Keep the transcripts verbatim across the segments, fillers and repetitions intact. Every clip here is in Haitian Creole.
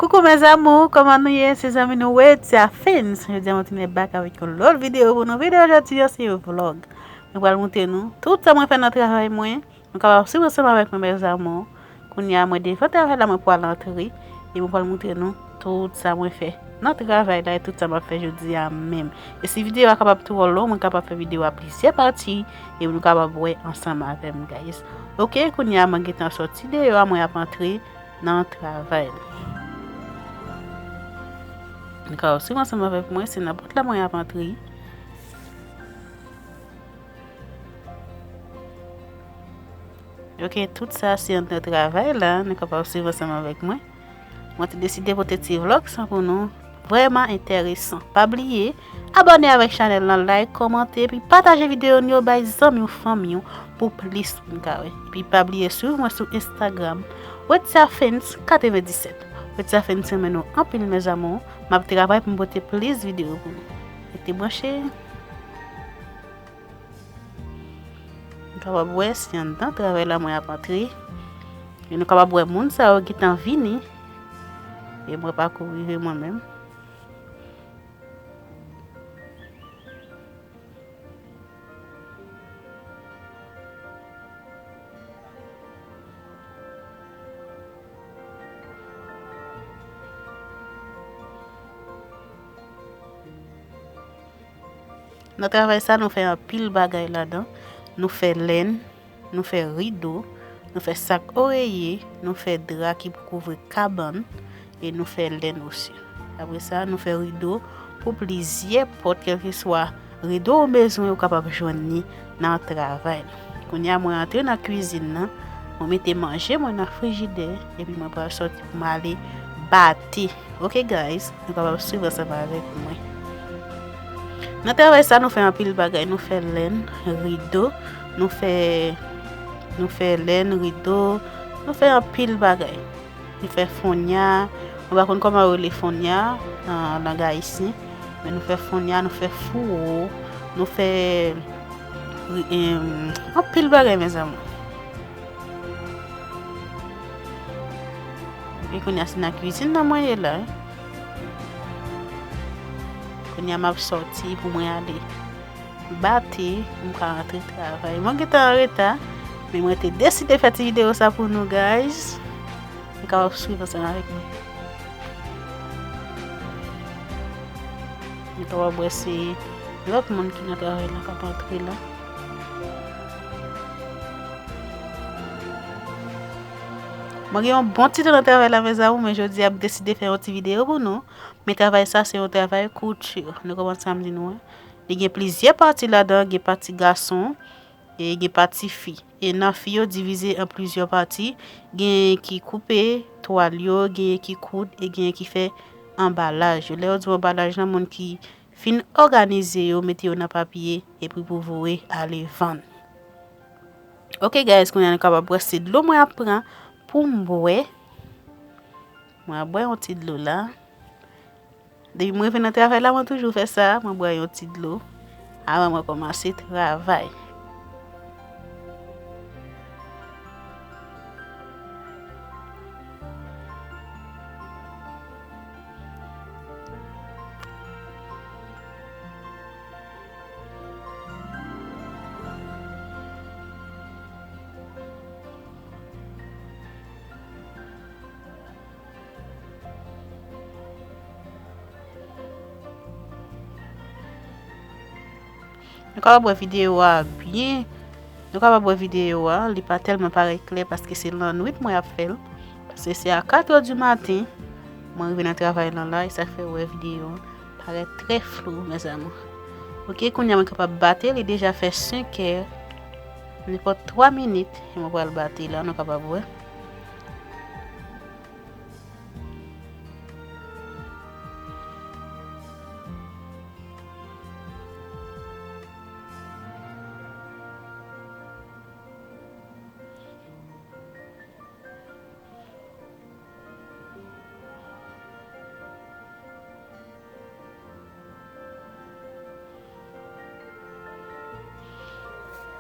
Coucou mes amours, kòman nou ye? Se zanmi nou Wetia Fins. Jodi a mwen tounen back avèk yon lòt videyo pou nou. Videyo jodi a se yon vlog. Mwen pral montre nou tout sa mwen fè nan travay mwen. Nou kapab swiv ansanm avèk mwen mes amours. Kounye a mwen devan travay la, mwen pral antre e mwen pral montre nou tout sa mwen fè nan travay la e tout sa m ap fè jodi a menm. E si videyo a kapab twò long, mwen kapab fè videyo a plizyè pati e nou kapab wè ansanm avè m, guys. Ok, kounye a mwen gentan sòti deyò a, mwen ap antre nan travay. Nou kapab swiv ansanm avèk mwen, se nan pòt la mwen ap antre. Ok, tout sa se anndan travay la, nou kapab swiv ansanm avèk mwen. Mwen te deside pote ti vlog sa pou nou. Vrèman enteresan. Pa bliye, abòne avèk chanèl lan, like, kòmante, epi pataje videyo nou yo bay zanmi w, fanmi w, pou plis moun ka wè. Epi pa bliye swiv mwen sou Instagram, Wetia Fins katrevenndisèt. Wetia Fins renmen nou anpil mes amours. M ap travay pou m pote plis videyo pou nou. Rete branche. Nou kapab wè se anndan travay la mwen ap antre. E nou kapab wè moun sa yo gentan vini. E mwen pako rive mwen menm. Nan travay sa, nou fè anpil bagay ladan. Nou fè lenn, nou fè rido, nou fè sak oreye, nou fè dra ki pou kouvri kabann, e nou fè lenn osi. Apre sa, nou fè rido pou plizyè pòt, kèlkeswa rido ou bezwen, ou kapab jwenn li nan travay la. Kounye a, mwen antre nan kwizin nan, mwen mete manje mwen nan frijidè, epi mwen pral sòti pou m ale bate. Ok, guys, nou kapab swiv ansanm avèk mwen. Nan travay sa, nou fè anpil bagay. Nou fè lenn, rido, nou fè, nou fè lenn, rido, nou fè anpil bagay. Nou fè fonnya. Mwen pa konn kòman yo rele fonnya nan lang ayisyen. Men nou fè fonnya, nou fè fouwo, nou fè ri- em, anpil bagay, mes amours. E kounye a, se nan kwizin nan mwen ye la. Kounye a, m ap sòti pou mwen ale bate, pou m ka rantre travay. Mwen gentan an reta, men mwen te deside fè ti videyo sa pou nou, guys. Nou kapab swiv ansanm avèk mwen. Nou kapab wè se lòt moun ki nan travay la k ap antre la. Mwen gen yon bon ti tan nan travay la, mes amours, men jodi a m deside fè yon ti videyo pou nou. Men travay sa, se yon travay kouti. Nou konprann sa m di nou an? Li gen plizyè pati ladan, gen pati gason, e gen pati fi. E nan fi yo divize an plizyè pati. Genyen ki koupe twal yo, genyen ki koud, e genyen ki fè anbalaj yo. Lè yo di w anbalaj lan, moun ki fin òganize yo, mete yo nan papye, epi pou voye ale vann. Ok, guys, kounye a nou kapab wè se dlo mwen ap pran pou m bwè. Mwen ap bwè yon ti dlo la. Depi mwen rive nan travay la, mwen toujou fè sa, mwen bwè yon ti dlo anvan mwen kòmanse travay. Nou kapab wè videyo a byen. Nou kapab wè videyo a, li pa tèlman parèt klè paske se lannwit mwen ap fè l. Paske se a katrè di maten mwen rive nan travay lan la, e sa k fè w wè videyo an parèt trè flou, mes amours. Ok, kounye a mwen kapab bate, li deja fè senkè. Nenpòt twa minit, e mwen pral bate la, nou kapab wè.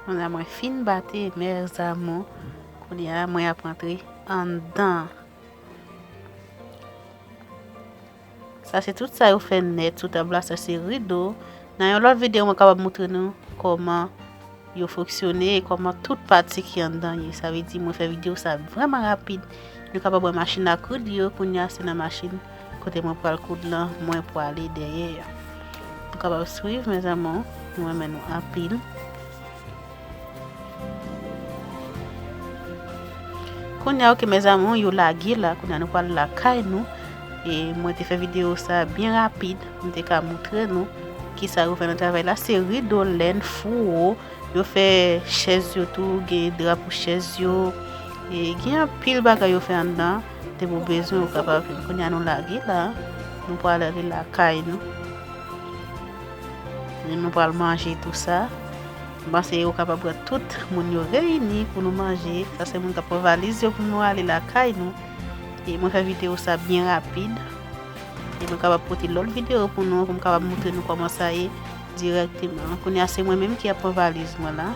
Kounye a mwen fin bate, mes amours. Kounye a mwen ap rantre anndan. Sa se tout sa yo fè nèt sou tab la, sa se rido. Nan yon lòt videyo, mwen kapab moutre nou kòman yo fonksyone e kòman tout pati ki anndan ye. Sa vle di, mwen fè videyo sa vrèman rapid. Nou kapab wè machin ak rid yo, kounye a se nan machin kote mwen pral koud lan, mwen pwale dèyè. Nou kapab swiv, mes amours, mwen renmen nou anpil. Kounye a, ok, mes amours, yo lage la. Kounye a, nou pral lakay nou. E mwen te fè videyo sa byen rapid. Mwen te ka moutre nou kisa yo fè nan travay la. Se rido, lèn, fouwo. Yo fè chèz yo tou, gen dra pou chèz yo. E gen anpil bagay yo fè anndan. Depi w bezwen, ou kapab vin. Kounye a, nou lage la. Nou pral ale lakay nou. E nou pral manje tou sa. M panse yo kapab pran tout moun yo reyini pou nou manje. Sa se moun k ap pran valiz yo pou nou ale lakay nou. E mwen fè videyo sa byen rapid. E mwen kapab pote lòt videyo pou nou, pou m kapab moutre nou kòman sa ye dirèkteman. Kounye a se mwen menm ki ap pran valiz mwen la.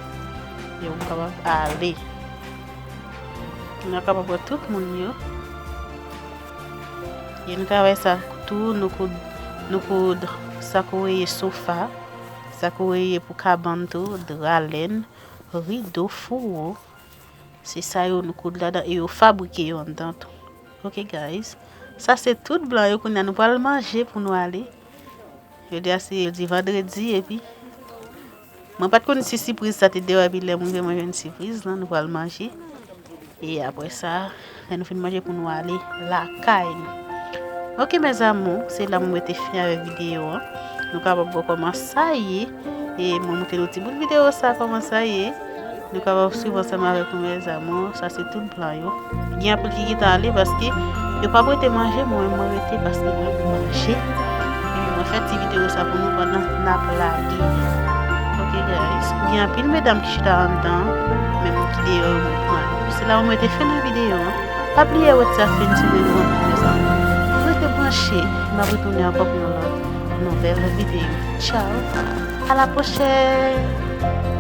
E mwen kapab ale. Nou kapab pran tout moun yo. E nou travay sa tou, nou koud, nou koud sa k reye sofa, sa k reye pou kabann tou, dra lèn, rido, fouwo. Se sa yo nou koud ladan e yo fabrike yo anndan tou. Ok, guys. Sa se tout blan yo, kounye a nou pral manje pou nou ale. Jodi a se, yo di vandredi, epi mwen pa t konn si sipriz sa te deyò, epi lè mwen vin, mwen jwenn sipriz lan, nou pral manje. E apre sa, lè nou fin manje pou nou ale lakay nou. Ok, mes amours, se la mwen te fin avèk videyo an. Nou kapab wè kòman sa ye. E mwen montre nou ti bout videyo sa, kòman sa ye. Nou kapab swiv ansanm avèk nou, mes amours. Sa se tout blan yo. Gen anpil ki gentan ale paske yo p ap rete manje, mwen, mwen rete paske mwen manje. Epi mwen fè ti videyo sa pou nou pandan n ap lage. Ok, guys. Gen anpil medam ki chita anndan, menm ki deyò yo mwen pran yo. Se la mwen te fin nan videyo an. Pa bliye wè ti a fin sou men nou an, mes amours. Rete branche. M ap retounen ankò pou yon lòt nouvèl videyo. Tchao. A la pwochèn.